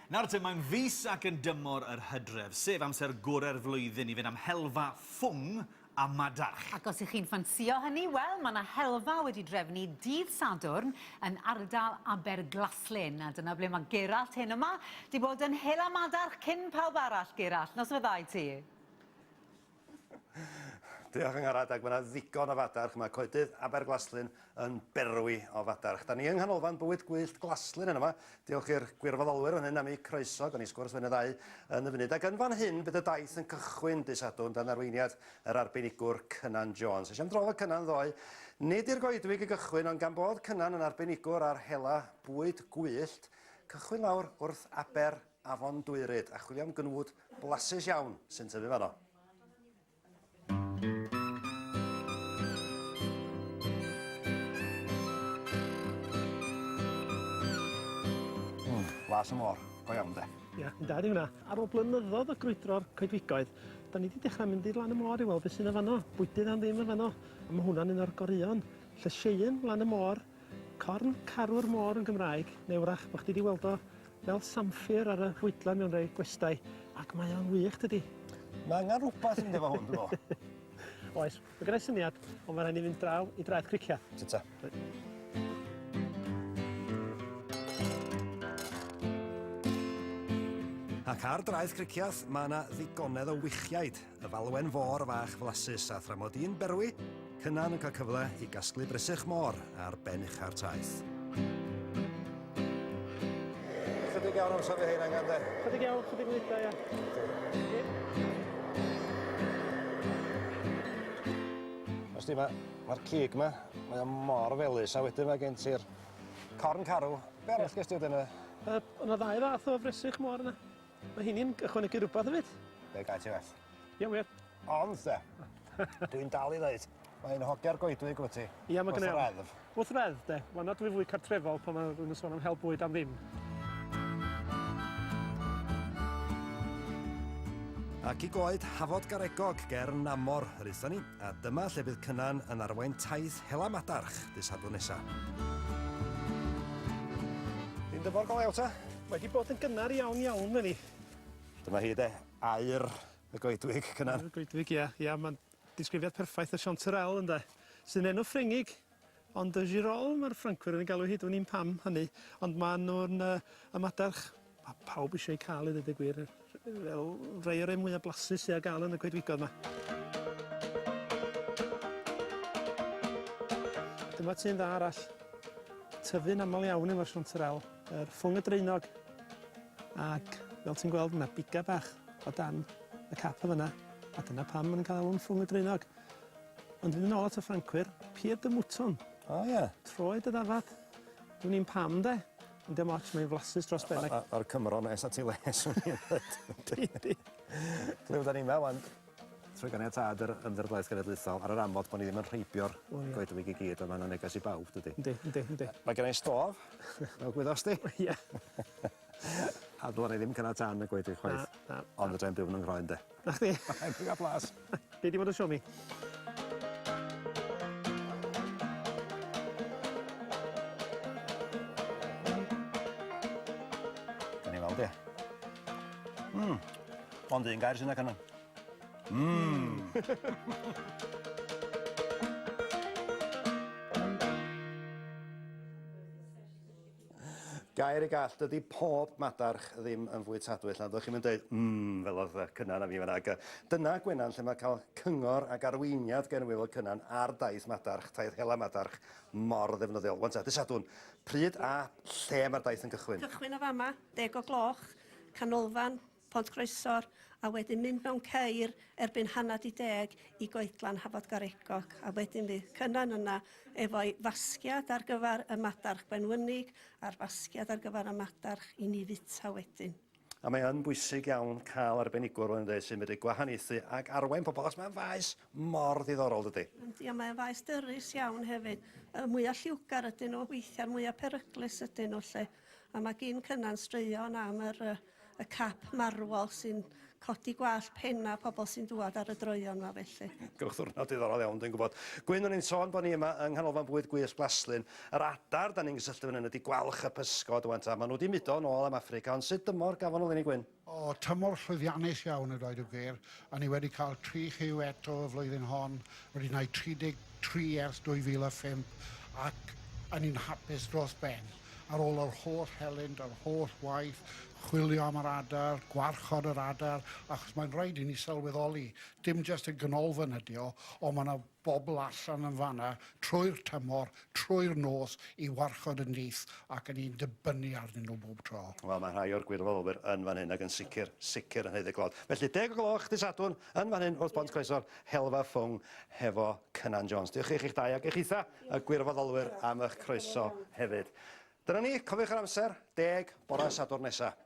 Nawr te, mae'n fis ac yn dymor yr hydref, sef amser gorau'r flwyddyn i fynd am helfa ffwng a madarch. Ac os ych chi'n ffansïo hynny, wel, mae 'na helfa wedi drefnu dydd Sadwrn yn ardal Aberglaslyn, a dyna ble mae Gerallt heno 'ma, 'di bod yn hela madarch cyn pawb arall, Gerallt. Noswaith dda i ti. Diolch Angharad, ac mae yna ddigon o fadarch. Mae coedydd Aberglaslyn yn berwi o fadarch. Da ni yng Nghanolfan Bywyd Gwyllt Glaslyn yn yma. Diolch i'r gwirfoddolwyr fan hyn am eu croeso. Gawn ni sgwrs fwy na ddau yn y funud. Ac yn fan hyn bydd y daith yn cychwyn dydd Sadwrn dan arweiniad yr arbenigwr Cynan Jones. Es i am dro efo Cynan ddoe. Nid i'r goedwig i gychwyn, ond gan bod Cynan yn arbenigwr ar hela bwyd gwyllt, cychwyn lawr wrth aber Afon Dwyryd a chwilio am gnwd blasus iawn sy'n tyfu fanno. Mm, las y môr, go iawn de. Ia, yn da di hwnna. Ar ôl blynyddoedd o grwydro'r coedwigoedd, da ni wedi dechrau mynd i lan y môr i weld beth sy'n y fanno. Bwydydd am ddim yn fanno. A mae hwnna'n un o'r goreuon. Llysieuyn lan y môr, corn carw'r môr yn Gymraeg, neu wrach bod chdi wedi weld o Fel samphir ar y fwydlen mewn rhai gwestai, ac mae o'n wych dydi? Mae angen rhywbeth i fynd efo hwn, dwi'n meddwl. Oes, mae gennai syniad, ond mae rhaid ni fynd draw i draeth Cricieth. Tita. Ac ar draeth Cricieth, mae yna ddigonedd o wichiaid. Y falwen fôr fach flasus a thramod un berwi, Cynan yn cael cyfle i gasglu bresych môr ar ben ucha'r traeth. Chydig iawn amser fy hein angen de. Chydig iawn, chydig munudau ia. Os di, mae'r ma cig ma, mae o mor felys, a wedyn mae gen ti'r corn carw. Be arall ges ti wedyn? Yy, yna ddau fath o fresych môr yna. Mae hynny'n ychwanegu rhywbeth hefyd. Be gai ti well? Ie wir. Ond de, dwi'n dal i ddeud, mae'n hogia'r goedwig wyt ti. Ie, mae gynna i. Wrth reddf. Wrth reddf de. Wel na dwi fwy cartrefol pan mae rhywun yn sôn am hel bwyd am ddim. Ac i goed Hafod Garegog ger Namor yr aethon ni, a dyma lle bydd Cynan yn arwain taith hela madarch dydd Sadwrn nesa. Dim dymor go lew ta? Mae 'di bod yn gynnar iawn iawn 'leni. Dyma hi de, aur y goedwig, Cynan. Aur y goedwig, ia. Ia, mae'n disgrifiad perffaith o Chanterelle ynde. Sy'n enw Ffrengig, ond y Girol mae'r Ffrancwyr yn ei galw hi, dwn i'm pam hynny, ond maen nhw'n uh, ymadarch mae pawb eisiau eu cael i ddweud y gwir, fel rhai o'r rhai mwyaf blasus sydd ar gael yn y coedwigoedd yma. Dyma ti'n dda arall. Tyfu'n aml iawn efo'r Chanterelle. Yr ffwng y draenog. Ac fel ti'n gweld ma' 'na biga bach o dan y cap yn fyna, a dyna pam ma' nw'n ca'l alw'n ffwng y draenog. Ond fynd yn ôl at y Ffrancwyr, pied de mouton. O ie. Troed y ddafad. Dwn i'm pam de, ond dim ots, mae'n flasus dros ben ac... A'r Cymro nes at ei les, swn i'n dweud. Yndi, yndi. Ble fyddan ni 'ma ŵan? Trwy ganiatâd yr Ymddiriedolaeth Genedlaethol ar yr amod bod ni ddim yn rheibio'r O ia. goedwig i gyd, ond ma' hwnna'n neges i bawb, dydi? Yndi, yndi, yndi. Mae gennai stôf, fel gwyddost di. Ia. A ddyla ni ddim cynnal tân y goedwig chwaith. Na, na. Ond fedrai'm byw yn 'y nghroen de. 'Na chdi. Heb gael blas. Gei di fod yn siomi. Gawn ni weld ia. Mm. Ond un gair sy'n 'na Cynan. Mmm! Gair i gall, dydy pob madarch ddim yn fwytadwy, ella ddech chi'm yn deud mmm fel oedd Cynan a fi fan'na ac yy dyna Gwenan lle mae cael cyngor ac arweiniad gen Wil Cynan ar daith madarch, taith hela madarch mor ddefnyddiol. Wan ta, dy Sadwrn, pryd a lle mae'r daith yn cychwyn? Cychwyn o fama, deg o gloch, canolfan Pont Croesor, a wedyn mynd mewn ceir erbyn hanner 'di deg i Goedlan Hafod Garegog, a wedyn fydd Cynan yna efo'i fasgiad ar gyfer y madarch gwenwynig a'r fasgiad ar gyfer y madarch i ni fwyta wedyn. A mae yn bwysig iawn cael arbenigwr, fel o'n i'n dweud, sy'n medru gwahaniaethu ac arwain pobl, achos mae'n faes mor ddiddorol, dydy? Yndi, a mae'n faes dyrys iawn hefyd. Y mwya lliwgar ydyn nhw, weithiau'r mwya peryglus ydyn nhw 'lly. A mae gin Cynan straeon am yr yy y cap marwol sy'n codi gwallt penna pobl sy'n dŵad ar y droeon 'ma felly. Gewch ddiwrnod diddorol iawn, dwi'n gwybod. Gwyn, o'n i'n sôn bod ni yma yng Nghanolfan Bwyd Gwyllt Glaslyn. Yr adar da ni'n gysylltu fan hyn ydy gwalch y pysgod wan ta. Maen nhw wedi mudo yn ôl am Affrica, ond sut dymor gafon nhw eleni, Gwyn? O, tymor llwyddiannus iawn a dweud y gwir. A ni wedi cael tri chyw eto y flwyddyn hon, wedi gwneud 33 ers 2005, ac a ni'n hapus dros ben. Ar ôl yr holl helynt, yr holl waith, chwilio am yr adar, gwarchod yr adar, achos mae'n rhaid i ni sylweddoli, dim jyst y ganolfan ydi o, ond mae yna bobl allan yn fanna trwy'r tymor, trwy'r nos i warchod y nyth ac yn ni'n dibynnu arnyn nhw bob tro. Wel, mae rhai o'r gwirfoddolwyr yn fan hyn ac yn sicr, sicr yn haeddu clod. Felly, 10 o gloch dydd Sadwrn yn fan hyn wrth Bont Croesor, helfa ffwng hefo Cynan Jones. Diolch i chi'ch dau ac i chitha, y gwirfoddolwyr, am eich croeso hefyd. Dyna ni, cofiwch yr amser, 10 bore Sadwrn nesaf.